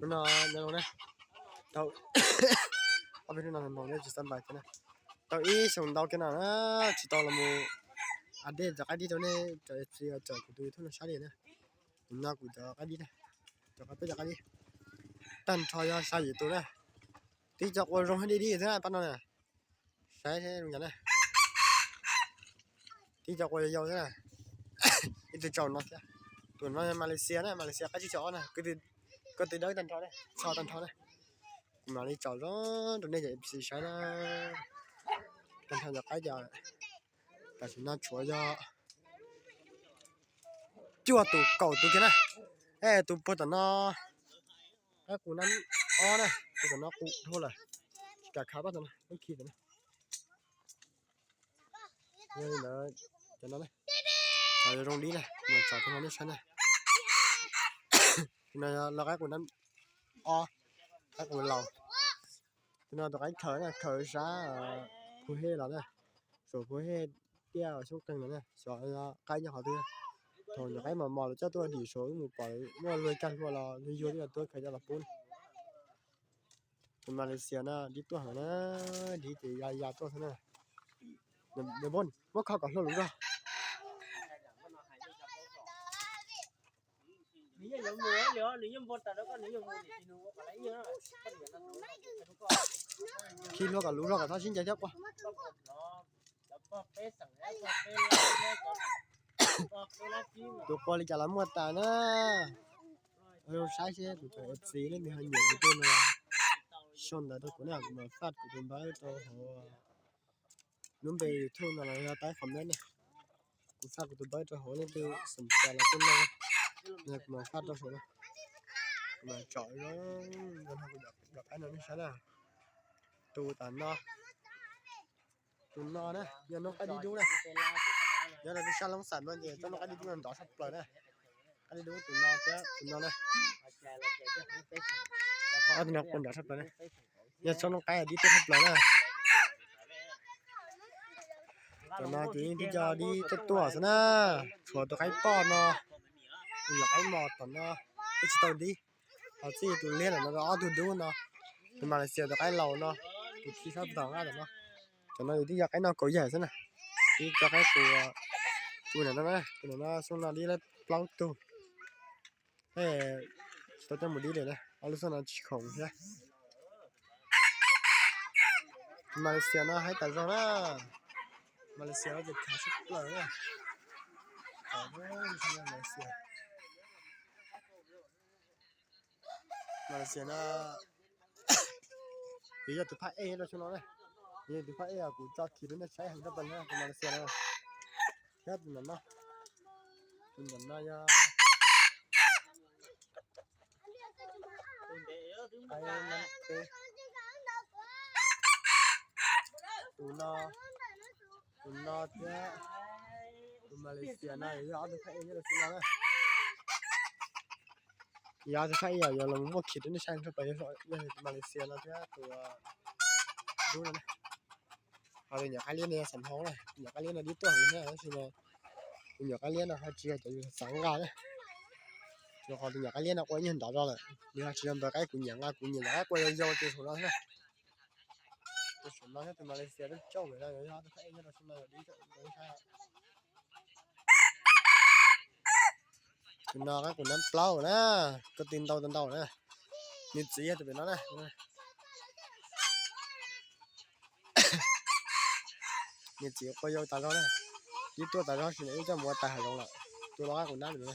Hnub no nyob zoo na, tau ob peb hnub no npaum no tsis xav npais thiab na. Tau ib xyoos ntau kiag no na, tsis tau los mus a dej rov qab dib rau nej cov txiv cov kuv tus YouTube no saib li na. Nim no kuv rov qab dib na, rov qab peb rov qab dib. Tag nrho yog xya yim tus na. Tib co qua zoo dib dib xwb na pab no na. Saib zoo cas na. Tib co qua yau yau xwb na. Ib tug tsaus no thiab. Tus no Malaysia na, Malaysia qaib tsib caug ob na, ko tw dawb tag nrho na, tsho tag nrho na. Kuv mam li tsom zoo rau nej cov F C saib na. Tag nrho cov qaib cas, tam sim no tshuav yog cuaj tus kaum tus kiag na. Es tus puag tom no, qaib qus nab ob na, tus tom no qus dhau lawm, tsis kam khav pab tom no, lub khi tom no. Yog li ntawd, cov no na, cov zoo dib na, mas tsom tus no nej saib na. Tus no yog lub qaib qus nab ob, qaib qus laus. Tus no tus qaib khaws na, khaws sab Phu Hej los na, saum Phu Hej tiaj xyoob qeeg los na, xyov qaib nyob qhov twg. Thaum nyuam qaib mos mos los coj tuaj dim saum wb mus pom muaj luag cag hluas los luag yuag twb tuaj khaws coj los pub na. Tus Malaysia no dib tuaj heev na, dib ces ya ya tuaj xwb na. Npoj, muab kho kom hlua lus zog. Khi hlua kom lus zog kom txhob sib ncaim thiab qua. Tus qua li cas los muaj tas na. Zoo saib seb kuv cov F C leej twg ho nyiam tus twg no, sau ntawv rau kuv na, kuv mam faj kuv tus npawb rau hauv lub npe YouTube no los yog tab comment na. Kuv faj kuv tus npawb rau hauv, leej twg xom cas los tuaj noj, kuv mam faj rau saum na. Kuv mam tsom zoo no, kuv cov qaib no nej saib na. Tus tom no, tus no na yog noob qaib dib dub na. Nyob rau peb sab Loob Xam no ces tsob noob qaib dib dub no nrov tshaj plaws na. Qaib dib dub tus no thiab tus no na. Ob tug no qua nrov tshaj plaws na. Yog tsob noob qaib dib tuaj tshaj plaws na. Tom no ces yeej tib co dib tuaj tuaj xwb na. Tshuav tus qaib poj no, tus nyuam qaib mos tom no twb tsis tau dib. Ho txij tus liab ntawm no rau ob tug dub no, tus Malaysia tus qaib laus no, tus khi sab tom qab tom no. Tom no yus tib co qaib noj kaus yaig xwb na. Tib co qaib qus, tus ntawm no, tus ntawm no xyoo no dib plaub tug. Tsis tau coj mus dib li na, ob lub xyoo no tsis khoom thiab. Malaysia no haib tas zog na. Malaysia no ces khav sab plaws na. Malaysia, Malaysia no, kuv yog tus phaj ej rau xyoo no na. Kuv yog tus phaj ej, kuv tso khi rau nej saib heev rau pem no, tus Malaysia no. Thiab tus ntawm no, tus ntawm no yog qaib nab peb. Tus no, tus no thiab tus Malaysia no yog ob tug phaj ej nyob rau xyoo no na. Yog ob tug phaj ej yog los muaj khi rau nej saib rau pem, yog tus Malaysia no thiab tus dub no na. Ho tus nyuam qaib liab no yog xam hau na, tus nyuam qaib liab no dib tuaj heev thiab tab sis mas tus nyuam qaib liab no ho tsis yog cov yus xav nqa na. Rau qhov tus nyuam qaib liab no qua ib nyuag nrov zog lawm, nws ho tsis yog npawg qaib kuv nyiam nqa, kuv nyiam nqa qaib qua yau yau ces saum no thiab. Saum no thiab tus Malaysia twb coj lawm, yog tus phaj ej nyob rau xyoo no yog dib coj mus saib. Tus no qaib qus nab plaub na, ko tw ntau tau ntau na. Nws txiv yog tus pem no na. Nws txiv qua yau tas zog na. Ib tuaj tas zog sis nws ib coj mus ua tas hav zoov lawm. Tus lau qaib qus nab tus no,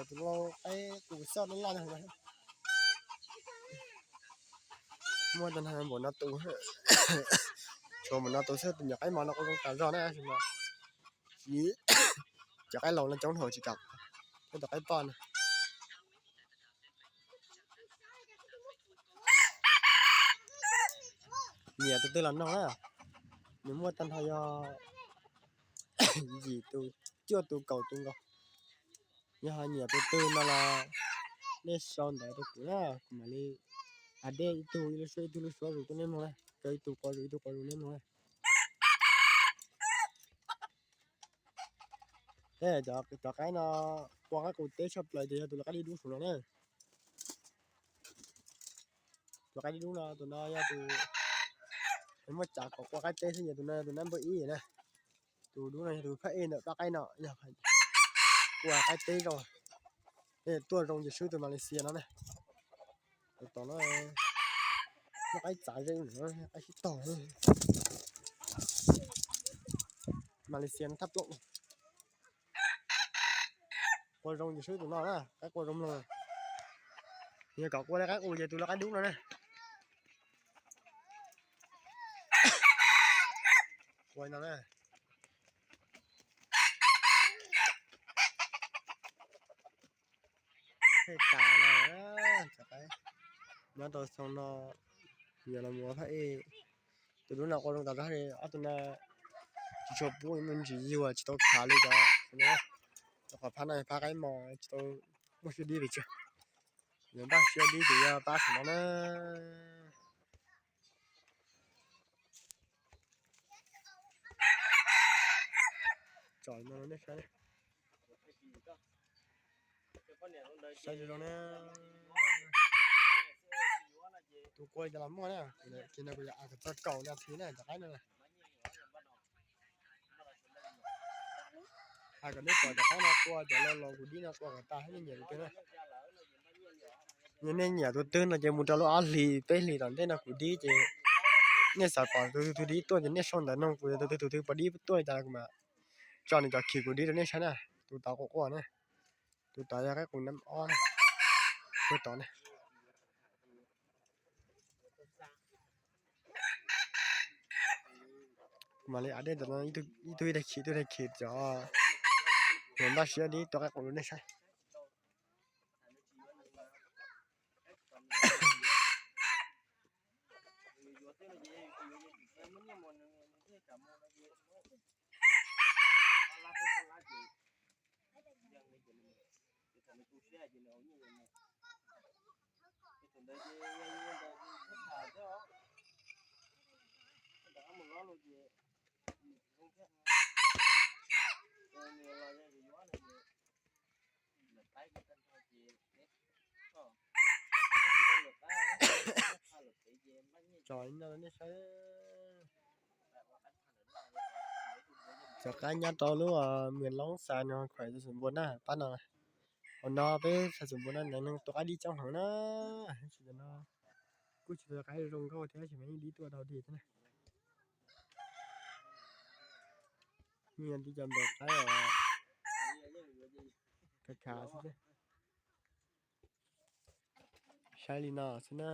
tus lau qaib qus xoj loj loj na. Muaj tag nrho npaum no tus, tshuav npaum no tus xwb, tus nyuam qaib mos no kuj zoo tas zog na. Cov qaib laus no coob dhau tsis kam, peb tus qaib poj no. Nyiam tus twg los noj na, nws muaj tag nrho yog yim tus, cuaj tus, kaum tus nkaus. Yog ho nyiam tus twg no los nej sau ntawv rau kuv na, kuv mam li hais dej ib tug ib lub suab ib tug lub suab zus tuaj nej mloog na, kawg ib tug quas zus ib tug quas zus nej mloog na. Cov qaib no qua qaib qus teb tshaj plaws ces yog tus lau qaib dib dub saum no na. Tus qaib dub no, tus no yog tus muab tsav kom qua qaib teb xwb, yog tus no tus nab npawb ib na. Tus dub no yog tus phab ej ntawm pab qaib no, yog qua qaib teb zoo. Tuaj zoo ces swb tus Malaysia no na. Tus tom no muaj qaib txav ze, qaib sib tog. Malaysia no thab plaub. Qua zoo ces swb tus no na, qaib qua zoo mloog. Yog kom qua li qaib qus ces tus lawv qaib dub no na. Qua no na. Hej tas no, nyob rau xyoo no, yog los mus phab ej, tus dub no qua zoo tas zog li, ob tug no tsis tshua pub me ntsis yuag tsis tau khav li cov, rau qhov phab no phab qaib mos tsis tau muaj siab dib pes tsawg. Yog npaj siab dib ces yog pab saum no na. Tsom no nej saib, saib zoo zoo na. Tus qua cov los muaj na, ces no kuv yog a kom txog kaum nas this na cov qaib no na. Hais kom nej pom cov qaib no qua cov los los kuv dib no qua kom tas thiab nej nyiam tus twg na. Yog nej nyiam tus twg no ces mus rau lub ob hlis peb hlis tom ntej no kuv dib ces nej xav pom tus twg dib tuaj ces nej sau ntawv nug kuv, tus twg tus twg puas dib tuaj li cas kuv mam tso nws cov khiv kuv dib rau nej saib na. Tus tod quaj quaj na, tus tod yog qaib qus nab ob na, tus tod na. Kuv mam li av dej ntawm no ib tug ib tag khiv ib tug ib tag khiv cov, npaj siab dib tua qaib qus rau nej saib. Tsom li no nej saib. Cov qaib nyob rau lub Mws Loob xas no khuam xas xum npua na pab no. Hauv no peb xas xum npua no neeg tua qaib dib coob heev na. Tab sis no kuj tsis tau qaib zoo nkauj thiab, tab sis mas yeej dib tuaj tau dig thiab na. Yeej yog tib co npua qaib khav khav xwb thiab. Saib li no xwb na.